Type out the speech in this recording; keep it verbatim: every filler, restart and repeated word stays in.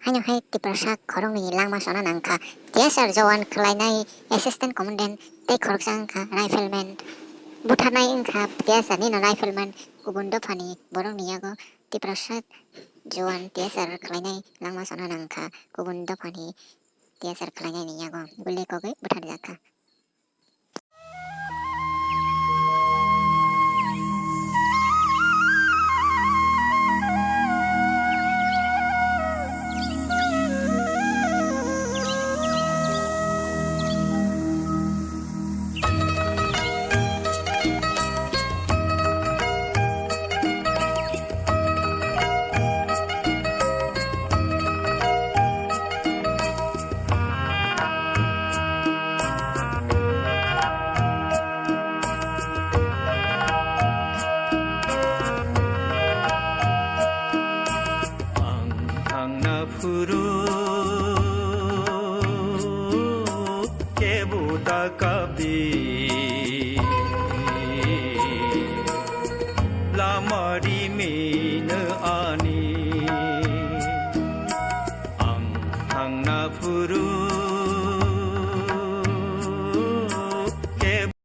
Haino hai Tiprasa khoroknwi langma sona nangkha. T S R Jowan khwlainai assistant commandant tei khoroksa wngkha rifleman. Butharnai wngkha T S R nino rifleman kubun dophani borokni yago Tiprasa Jowan T S R khwlainai langma sona nangkha kubun dophani T S R khwlainaini yago guli kogwi butharjakha. Ang thangna phuru kebo ta kabdi, lama rimino ani. Ang thangna phuru